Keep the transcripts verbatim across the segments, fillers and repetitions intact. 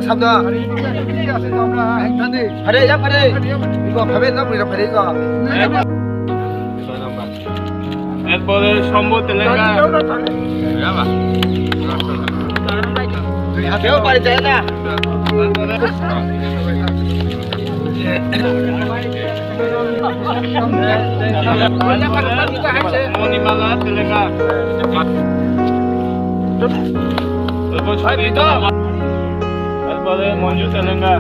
Sabda. Hare, ya, hare. Igo, hare, na, hare, hare, igo. এরপরে শম্ভু তেলেঙ্গা। কেউ বাড়ি যায় না। মণিমালা তেলেঙ্গা। এরপরে মঞ্জু Telenga.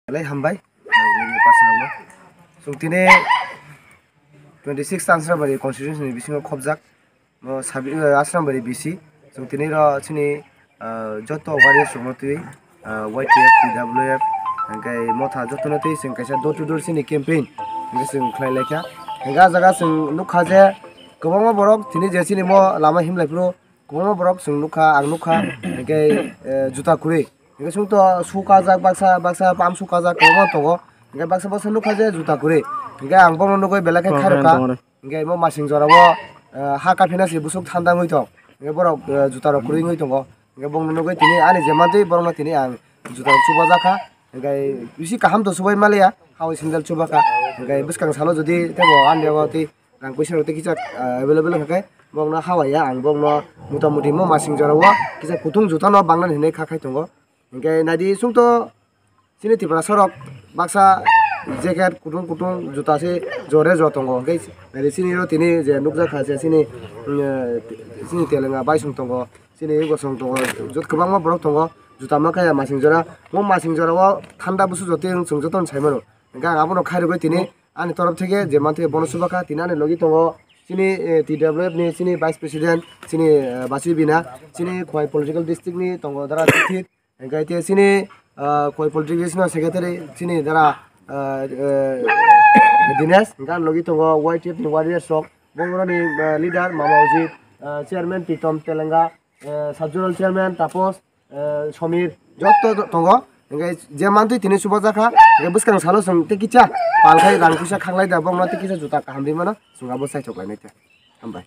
Belai hambai, nini personal no. Chwng tini twenty six Ansarabari constituency ni bisingo khobjak, no sabi, eh, Ansarabari B C. Chwng tini ro chini, eh, joto warriors rokno twi, eh, Y T F, T W F, hingke motha jotono twi chwng kaisa door to door chini campaign hingke chwng khlai laikha. Hingke ah jaga chwng nukha je kwbangma borok tini je chini mo lama himlai phuru kwbangma borok chwng nukha, ang nukha, hingke, eh, juta kwrwi. Hingke chwng to su kajak baksa, baksa pam su kajak kwbangma tongo. Hingke baksa baksa nukha je juta kwrwi. Hingke ang bono nugwi belai khe khairokha. Hingke imo masing jorao, eh, ha kaphina se bwswk thanda wngwi tong. Hingke borok, eh, juta rok kwrwi wngwi tongo. Hingke bongno nugwi tini ani je mantwi borokno tini ang juta rok chubajakha. Hingke bisi kaham to chubai maliya, hao sandal chubakha. Hingke bwskang salo jodi tebo ani abo tei rang puisa rok tei kisa, ah, available wngkha khe bokno hawaiya ang bokno mota moti mo masing jorao kisa kutung juta no bangna hinwi kha khai tongo. Hingke naidi chwng to chini Tiprasa rok baksa jacket kutung kutung juta se jore jo tongo. Hingke naidi chini ro tini je nukjakha je chini, mm, eh, chini Telenga baisong tongo, chini bosong tongo, jot kwbangma borok tongo, juta ma kaya masing jora. Mo masing jorao thanda busu jotwi chwng jotono sai mano. Hingke ang abono khairogwi tini ani torof theke je mantwi bono chubakha, tini ani logi tongo chini, eh, T W F ni chini vice president chini, eh, Basi Bina, chini Khowai political district ni tongo dara Tithi, hingke te chini, eh, Khowai political district ni secretary chini dara, eh, eh, Dinesh, hingke ani logi tongo Y T F ni warriors rok, bongoroni, eh, leader Mama Ojit, eh, chairman Pritom Telenga, eh, sub zonal chairman Tapos, eh, Somir, jotto tongo. Hingke je mantwi tini chubajakha, hingke bwskang salo chwng tei kisa pal khai rang puisa khaklai da, bokno tei kisa juta kaham ri mano, chwng abo chaithok lainai khe. Hambai.